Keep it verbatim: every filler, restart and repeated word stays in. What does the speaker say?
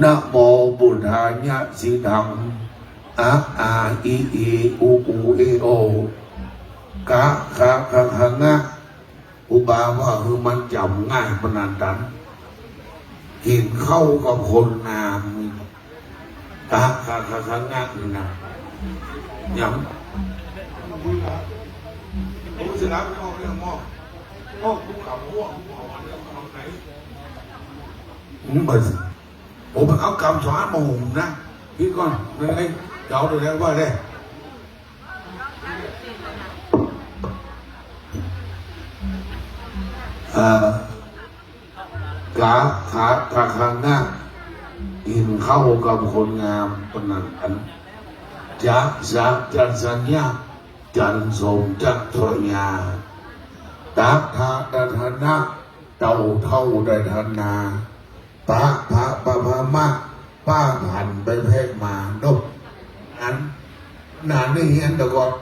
นะโมปุทธายะสีดัง อะ อา อิ อี อุ อู เอ โอ กะ ขะ คะ คะ งะ ครูบาว่าหื้อมันจ๋ำง่ายปะนันตัน กิ๋นข้าวกับคนงาม กะ ขะ คะ คะ งะ นี่นะ ยัง ผมสิรับเอาเรื่องหม้อ หม้อกูเอาหัว กูเอาอันเรื่องเอาไหน อืม บ่สิ ผมเอากำสองอันมาหุงนะ พี่ก่อน นั่นไง เจ้าเดี๋ยวแล้วว่าเลย เอ่อ กะ ขะ คะ คะ งะ กิ๋นข้าวกับคนงามปะนันตัน จะ สะ จะ สัญญา จันทร์สมจักรยา ตะ ทะ ตะ ทะ นะ เต่าเท่าได้ทะนา ปะ ผะ ปะ ผะ มะ ป้าผันไปแพะมา นก นั้น นานนี่เฮียนแต่ก่อน